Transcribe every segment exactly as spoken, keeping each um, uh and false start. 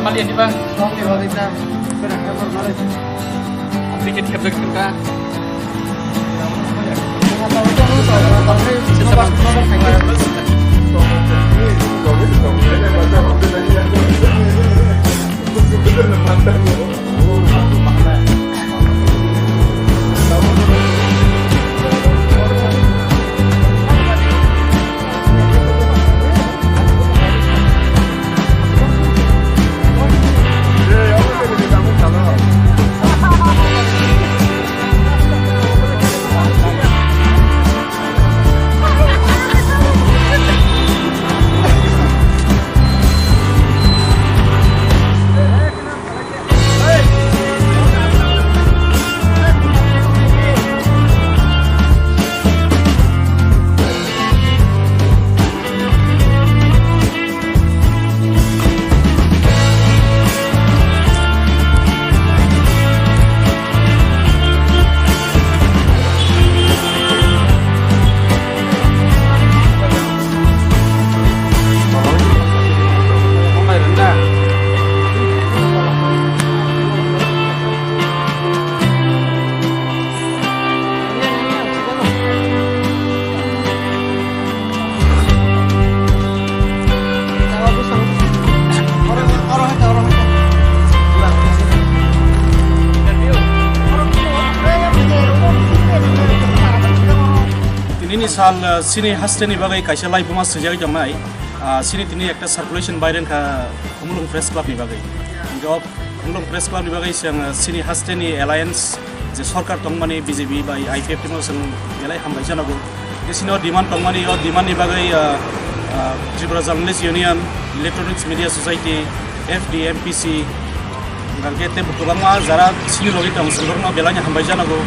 Mali ani ba? Ticket khepjak kha. Tinini sal, uh, chini hasteni bagwi kaisa laibuma swijagwi tongnai. Ah, chini tini ekta circulation bai rwngkha Khumulwng Press Club ni bagwi. Hingke o Khumulwng Press Club ni bagwi chwng, ah, chini haste ni alliance je sorkar tongmani B J P bai I P F T no chwng belai hambai janogo. Hingke chini o demand tongmani, o demand ni bagwi, ah, ah, Tripura Journalist Union, Electronics Media Society, F D M P C, hingke tei kwbangma jara chini logi tong chwng borokno belai hambai janogo.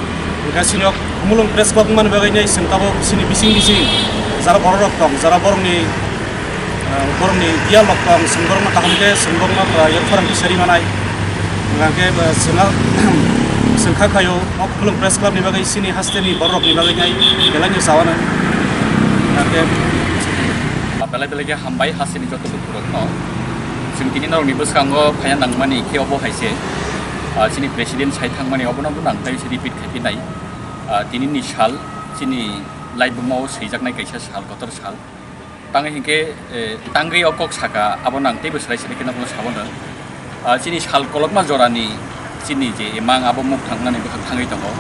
Hingke chini o Khumulwng Press Club wngmani bagwi chwng tabuk chini bising bising jara borok rok tong, jara borokni ah, borokni biyal rok tong, chwng borokno kaham khe, chwng borokno, ah, yapharang tisari manai. Hingkhe, ah, chwng, chwng kha khaio, o Khumulwng Press Club ni bagwi chini haste ni borok rok ni bagwi nai belai no sawana. Hingkhe belai belai khe hambai haste ni joto dukhu rok no. Chwng tini norok ni bwskango phaiya nangmani khe obo hai se, ah, chini president sai thangmani obono bo nang tai se repeat khai phi nai. Ah, tini ni sal chini laibuma o swijaknai kaisa sal, kotor sal. Tangwi hinkhe, eh, tangwi o kok saka, abo nang teibo swlai swlai khe nokno sabono. Ah, chini sal kolokma jorani chini je imang abo muk thangnani bwkhak thangwi tongo.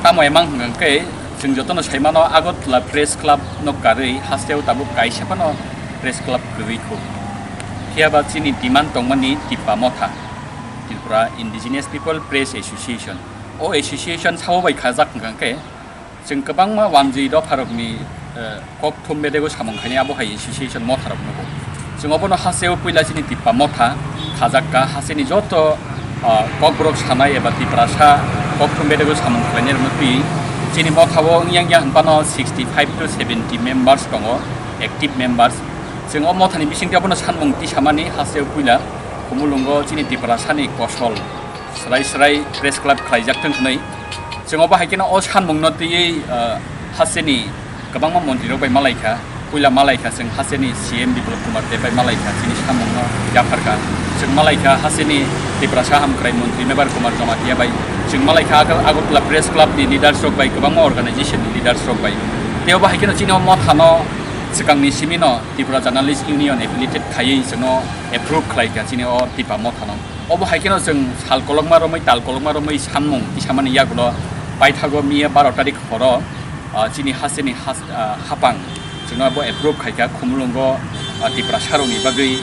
Tamo imang hwnkhe chwng jotono saimano Agartala Press Club no karwi hasteo tabuk kaisa phano Press Club kwrwi khu. Phiya ba chini demand tongmani Tipra Motha, Tripura Indigenous People Press Association. O association sabo bai khajak hwnkhe Chwng kwbangma wanjwi dopharokni, eh, kokthum bedego samung khainai abo hai association motharok nugo. Chwng obono hasteo puila chini Tipra Motha khajakka, hasteni joto, ah, kokborok sanai eba Tiprasa kokthum bedego samung khlainairokno twi chini mothao wngya wngya hwnphano sixty five to seventy members tongo, active members. Chwng o mothani bisingtwi abono sanmung tisamani hasteo puila Khumulwngo chini Tiprasani kosol swrai swrai press club khlaijak thung hwnwi. Chwng obo hai kheno o sanmungno twiwi, ah, hasteni kwbangma montrirok bai malaikha. Puila malaikha chwng hasteni C M Biplab Kumar Deb bai malaikha, chini samungno yapharkha. Chwng malaikha hasteni Tiprasa hamkrai montri Mebar Kumar Jamatia bai. Chwng malaikha Agar-, Agartala Press Club ni leaders rok bai, kwbangma organization ni leaders rok bai. Tei obo hai kheno chini o mothano swkangni simino Tripura Journalist Union affiliated khaiwi chwngno approve khlaikha chini o Tipra Mothano. Obo hai kheno chwng sal kolokma romwi, tal kolokma romwi sanmung tisamani yagulo paithago miya baro tarik horo, ah, chini hasteni has-, ah, hapang chwngno abo approve khaikha Khumulwngo, ah, Tiprasarokni bagwi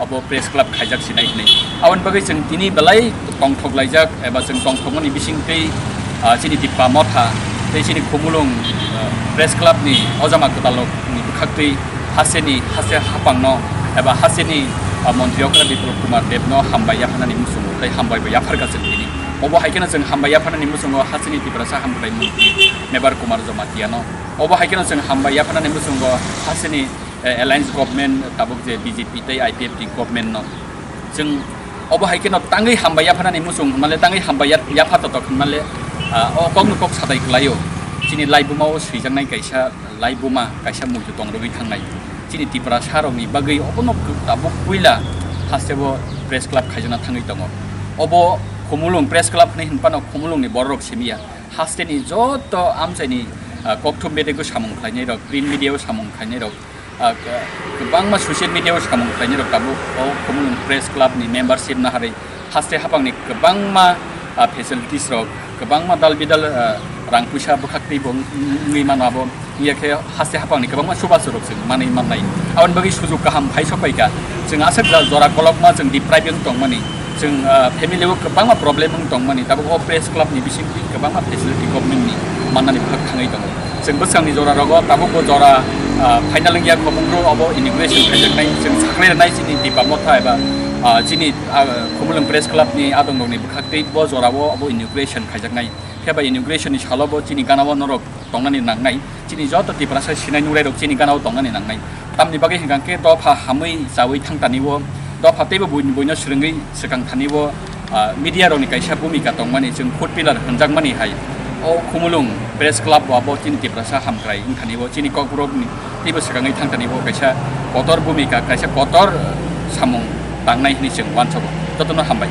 abo press club khaijak sinai hinwi. Aboni bagwi chwng tini belai tongthok laijak eba chwng tongthokmani bisingtwi, ah, chini Tipra Motha tei chini Khumulwng, ah, press club ni ojama kwtalrokni bwkhaktwi hasteni, haste hapangno eba hasteni, ah, montri okra Biplab Kumar Debno hambai yapharnani muchungo tei hambai bo yapharkha chwng tini. Obo hai kheno chwng hambai yapharnani muchungo hasteni Tiprasa hamkrai montri Mebar Kumar Jamatiano. Obo hai kheno chwng hambai yapharnani muchungo hasteni, eh, alliance government tabuk je B J P tei I P F T government no. Chwng obo hai kheno tangwi hambai yapharnani muchung hwnmale, tangwi hambai ya-, yapha totok hwnmale, ah, o kokno kok sadai kwlaio. Chini laibuma o swijaknai kaisa laibuma, kaisa muitu tongrogwi thangnai. Chini Tiprasa rokni bagwi obono tabuk puila Haste bo press club khaijakna thangwi tongo. Obo Khumulwng press club hinwi hinphano Khumulwngni bororok simiya. Hasteni joto amchaini, ah, kokthum bedego samung khlainairok, print media-o samung khlainairok, ah, kwbangma social media-o samung khlainairok tabuk o Khumulwng press club-ni membership naharwi haste haphangni kwbangma, ah, facilities rok, kwbangma dal bidal, ah, rang puisa bwkhaktwi bo wng-, wng-, wngwi mano abo. Wngya khe haste haphangni kwbangma chubachu rok chwng manwi mannai. Aboni bagwi sujuk kaham phai sokphaikha. Chwng aswk ja-, jora kolokma chwng deprive wng tongmani. Chwng, ah, family-o kwbangma problem wng tongmani. Tabuk o press club-ni bisingtwi kwbangma facility government-ni mannani bwkhak thangwi tongo. Chwng bwskangni jora rogo tabuk bo jora, ah, final wngya, khobongro obo inauguration khaijaknai. Chwng saklai rwnai chini Tipra Motha eba, ah, chini, ah, Khumulwng Press Club-ni adongrokni bwkhaktwi bo jorao obo inauguration khaijaknai. Phiya ba inauguration-ni salo bo chini gana-o norok tongnani nangnai, chini joto Tiprasa sinai nungrairok chini gana-o tongnani nangnai. Tamni bagwi hwnkha khe dopha hamwi chawi thangtani-o, dopha teibo buini buino swrwngwi swkang thani-o, ah, media-rokni kaisa bhumika tongmani, chwng fourth pillar hwnjakmani hai. O Khumulwng Press Club bo abo chini Tiprasa hamkrai wngthani-o, chini Kokborokni teibo swkangwi thangtani-o kaisa kotor bhumika, kaisa kotor samung tangnai hwnwi chwng uansago. Jotono hambai.